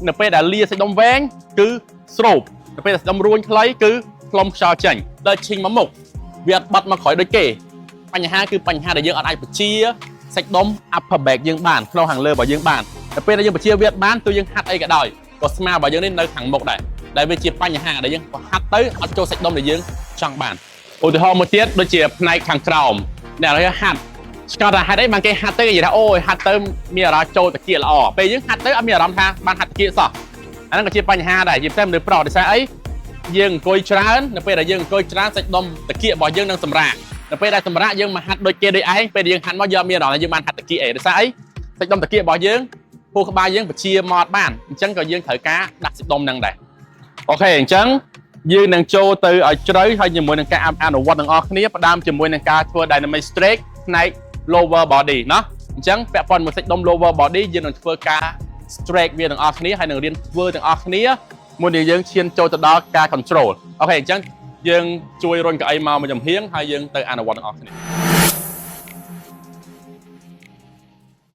នៅពេលដែលលាសាច់ដុំវែងគឺស្រូបនៅពេលដែលសាច់ដុំរួញខ្លីគឺផ្លុំខ្យល់ចេញដល់ឈិងមកមុខវាអត់បាត់មកក្រោយដូចគេបញ្ហាគឺបញ្ហាដែលយើងអត់អាចបញ្ជាសាច់ដុំ upper back យើងបានក្នុងខាងលើរបស់យើងបានតែពេលដែលយើងបញ្ជាវាអត់បានទោះយើងហាត់អីក៏ដោយក៏ស្មារបស់យើងនេះនៅខាងមុខដែរដែលវាជាបញ្ហាដែលយើងហាត់ទៅអត់ចូលសាច់ដុំដែលយើងចង់បានឧទាហរណ៍មួយទៀតដូចជាផ្នែកខាងក្រោមអ្នកនរហាត់ឆ្កល់ថាហេតុអីបានគេហាត់ទៅគេនិយាយថាអូយហាត់ទៅមានអារម្មណ៍ចូលតាគៀកល្អពេលយើងហាត់ទៅអត់មានអារម្មណ៍ថាបានហាត់តាគៀកសោះអាហ្នឹងក៏ជាបញ្ហាដែរជាពិសេសមនុស្សប្រុសដោយសារអីយើងអង្គុយច្រើននៅពេលដែលយើងអង្គុយច្រើនសាច់ដុំតាគៀករបស់យើងនឹងសម្រាកនៅពេលដែលសម្រាកយើងមកហាត់ដូចគេដូចឯងពេលដែលយើងហាត់មកយើងអត់មានអារម្មណ៍ថាយើងបានហាត់តាគៀកអីដោយសារអីសាច់ដុំតាគៀករបស់យើងពោះក្បាលយើងបញ្ជាមកអត់បានអញ្ចឹងក៏យើងត្រូវការដាក់សាច់ដុំហ្នឹងដែរ OK អញ្ចឹងយើងនឹងចូលទៅឲ្យជ្រៅហើយជាមួយនឹងការអនុវត្តទាំងអស់គ្នាផ្ដើមជាមួយនឹងការធ្វើ dynamic stretch ផ្នែក lower body ណោះអញ្ចឹងពាក់ព័ន្ធមួយសាច់ដុំ lower body យើងនឹងធ្វើការ stretch វាទាំងអស់គ្នាហើយនឹងរៀនធ្វើទាំងអស់គ្នាមុននឹងយើងឈានចូលទៅដល់ការ control OK អញ្ចឹងយើងជួយរុញកៅអីមកមួយចំហៀងហើយយើងទៅអនុវត្តទាំងអស់គ្នា។